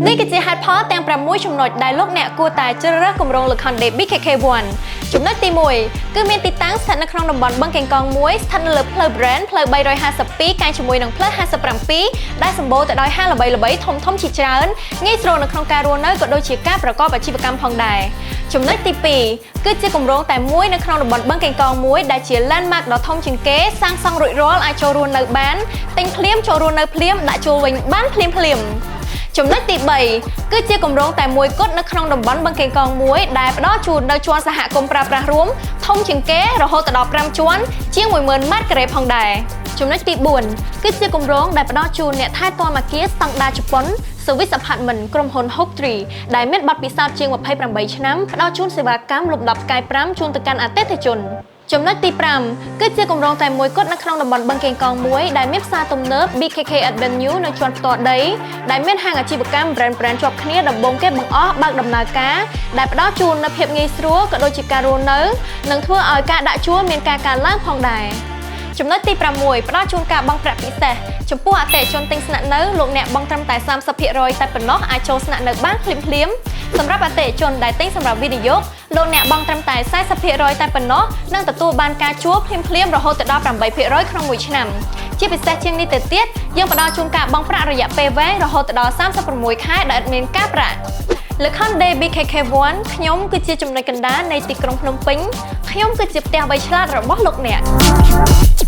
នេះគឺជាហេតុផលទាំង6ចំណុចដែលលោកអ្នកគួរតែជ្រើសរើសគម្រោង Le Conde BKK1 ចំណុចទី1គឺមានទីតាំងស្ថិតនៅក្នុងតំបន់បឹងកេងកងមួយស្ថិតនៅលើផ្លូវ Brand ផ្លូវ352កែងជាមួយនឹងផ្លូវ57ដែលសម្បូរទៅដោយហាងល្បីៗធំៗជាច្រើនងាយស្រួលនៅក្នុងការរស់នៅក៏ដូចជាការប្រកបអាជីវកម្មផងដែរចំណុចទី2គឺជាគម្រោងតែមួយនៅក្នុងតំបន់បឹងកេងកងមួយដែលជា landmark ដ៏ធំជាងគេសាងសង់រួចរាល់អាចចូលរស់នៅបានទិញភ្លាមចូលរស់នៅភ្លាមដាក់ជួលវិញបានភ្លាមភ្លាមៗចំណុចទី3គឺជាគម្រោងតែមួយគត់នៅក្នុងតំបន់បឹងកេងកងមួយដែលផ្ដល់ជូននៅជាន់សហគមន៍ប្រើប្រាស់រួមធំជាងគេរហូតដល់5ជាន់ជាង10000ម៉ែត្រការ៉េផងដែរចំណុចទី4គឺជាគម្រោងដែលផ្ដល់ជូនអ្នកថែទាំអគារស្តង់ដារជប៉ុន Service Apartment ក្រុមហ៊ុន Hope Tree ដែលមានបទពិសោធន៍ជាង28ឆ្នាំផ្ដល់ជូនសេវាកម្មលំដាប់ផ្កាយ5ជូនទៅកាន់អតិថិជនចំណុចទី5គឺជាគម្រោងតែមួយគត់នៅក្នុងតំបន់បឹងកេងកងមួយដែលមានផ្សារទំនើប BKK Avenue នៅជាន់ផ្ទាល់ដីដែលមានហាងអាជីវកម្ម brand brand ជាប់គ្នាដំបូងគេបង្អស់បើកដំណើរការដែលផ្ដល់ជូននូវភាពងាយស្រួលក៏ដូចជាការរស់នៅនិងធ្វើឲ្យការដាក់ជួលមានការកើនឡើងផងដែរចំណុចទី6ផ្ដល់ជូនការបង់ប្រាក់ពិសេសចំពោះអតិថិជនទិញស្នាក់នៅលោកអ្នកបង់ត្រឹមតែ30%តែប៉ុណ្ណោះអាចចូលស្នាក់នៅបានភ្លាមភ្លាមៗសម្រាប់អតិថិជនដែលទិញសម្រាប់វិនិយោគលោកអ្នកបង់ត្រឹមតែ40%តែប៉ុណ្ណោះនិងទទួលបានការជួលភ្លាមៗរហូតដល់8%ក្នុងមួយឆ្នាំជាពិសេសជាងនេះទៅទៀតយើងផ្ដល់ជូនការបង់ប្រាក់រយៈពេលវែងរហូតដល់36ខែដោយឥតមានការប្រាក់ Le Conde BKK1 ខ្ញុំគឺជាចំណុចកណ្ដាលនៃទីក្រុងភ្នំពេញខ្ញុំគឺជាផ្ទះវៃឆ្លាតរបស់លោកអ្នក។